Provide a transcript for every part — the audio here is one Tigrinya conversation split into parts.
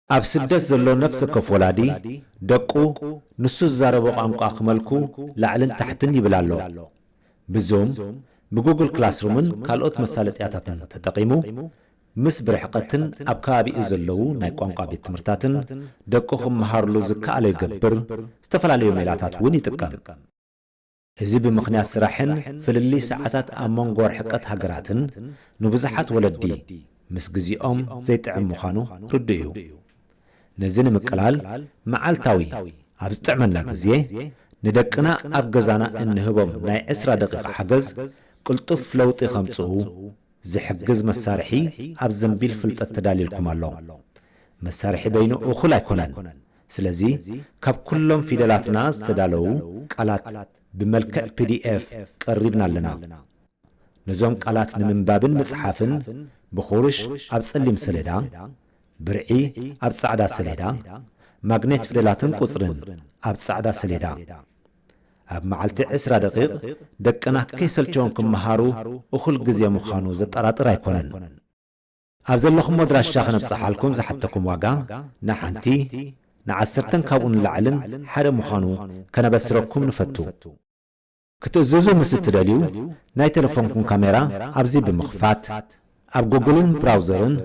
ኣብ ስደት ዘሎ ነፍሲ ወከፍ ወላዲ ደቁ ንሱ ዝዛረቦ ቋንቋ ክመልኩ ላዕልን ታሕትን ይብል ኣሎ። ብዙም፣ ብጉግል ክላስሩምን ካልኦት መሳለጥያታትን ተጠቒሙ ምስ ብርሕቐትን ኣብ ከባቢኡ ዘለዉ ናይ ቋንቋ ቤት ትምህርታትን ደቁ ክመሃርሉ ዝከኣሎ ይገብር። ዝተፈላለዩ ሜላታት እውን ይጥቀም። እዚ ብምኽንያት ስራሕን ፍልልይ ሰዓታት ኣብ መንጎ ርሕቀት ሃገራትን ንብዙሓት ወለዲ ምስ ግዜኦም ዘይጥዕም ምዃኑ ርዱእ እዩ። ነዚ ንምቅላል መዓልታዊ ኣብ ዝጥዕመና ግዜ ንደቅና ኣብ ገዛና እንህቦም ናይ ዕስራ ደቂቕ ሓገዝ ቅልጡፍ ለውጢ ከምጽኡ ዝሕግዝ መሳርሒ ኣብ ዘንቢል ፍልጠት ተዳልየልኩም ኣሎ። መሳርሒ በይኑ እኹል ኣይኮነን። ስለዚ ካብ ኩሎም ፊደላትና ዝተዳለዉ ቃላት ብመልክዕ ፒ ዲ ኤፍ ቀሪብና ኣለና። ነዞም ቃላት ንምንባብን ምጽሓፍን ብኹርሽ ኣብ ጸሊም ሰሌዳ፣ ብርዒ ኣብ ጻዕዳ ሰሌዳ፣ ማግኔት ፊደላትን ቁጽርን ኣብ ጻዕዳ ሰሌዳ። ኣብ መዓልቲ ዕስራ ደቂቕ ደቅና ከይሰልቸዎም ክመሃሩ እኹል ግዜ ምዃኑ ዘጠራጥር ኣይኮነን። ኣብ ዘለኹም ኣድራሻ ከነብጽሓልኩም ዝሓተኩም ዋጋ ንሓንቲ ንዓሰርተን ካብኡ ንላዕልን ሓደ ምዃኑ ከነበስረኩም ንፈቱ። ክትእዝዙ ምስ እትደልዩ ናይ ቴሌፎንኩም ካሜራ ኣብዚ ብምኽፋት ኣብ ጉግልን ብራውዘርን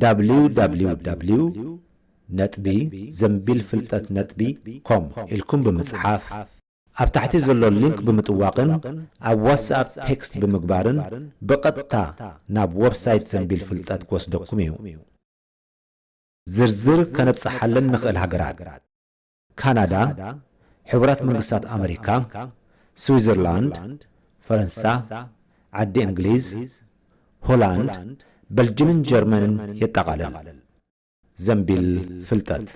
ደብሊው ደብሊው ደብሊው ነጥቢ ዘንቢል ፍልጠት ነጥቢ ኮም ኢልኩም ብምጽሓፍ ኣብ ታሕቲ ዘሎ ሊንክ ብምጥዋቕን ኣብ ዋትስኣፕ ቴክስት ብምግባርን ብቐጥታ ናብ ወብሳይት ዘንቢል ፍልጠት ክወስደኩም እዩ። ዝርዝር ከነብጽሓለን ንኽእል ሃገራት ካናዳ፣ ሕቡራት መንግስታት ኣመሪካ፣ ስዊዘርላንድ፣ ፈረንሳ፣ ዓዲ እንግሊዝ፣ ሆላንድ፣ በልጅምን ጀርመንን የጠቓልል። ዘንቢል ፍልጠት።